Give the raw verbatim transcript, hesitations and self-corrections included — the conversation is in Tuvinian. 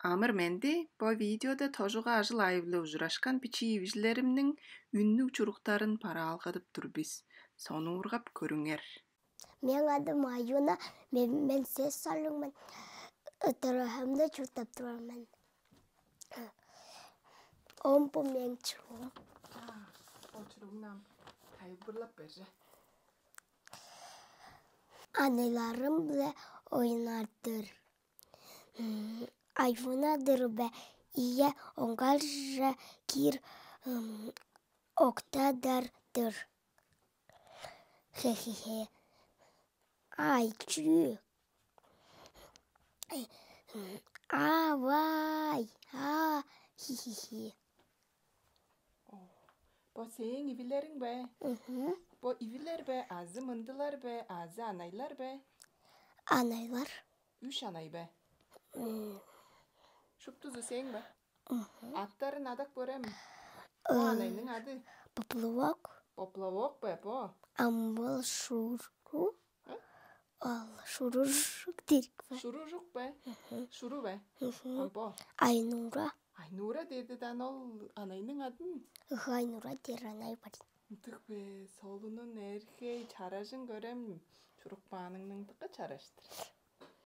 Амыр-менди, бо видеода тожуга ажыл-айып-биле ужурашкан бичии ивижилеримниң үннүг чуруктарын бараалгадып тур бис. Сонуургап көрүңер. Мээң адым Аюна, мен, мен сес салың мен. Төрөһемде чурттап турар мен. Он бу мээң чуруум. Очурумнан тайылбырлап берже. Анайларым биле ойнардыр. Аюнадыр бе? Ийе, оңгарже кир октадардыр. Хе-хе-хе. Ай чүү? Авай, а хи-хи-хи. Бо сээң ивилериң бе? Бо ивилер бе, азы мындылар бе, азы анайлар бе? Анайлар. Үш анай бе? Шуптузу сээң бе? Аттарын адап көрем. Бо анайның ады? Поплавок. Поплавок бе бо? Амбыл шуру. Ол шуружук дирик бе? Шуружук бе? Шуру бе? Бо? Айнура. Айнура деди дан ол анайның адын? Айнура дер анай бар. Ындык бе, солунун эрхей чаражын көрем. Чурук бааныңның дыкка чараштыр.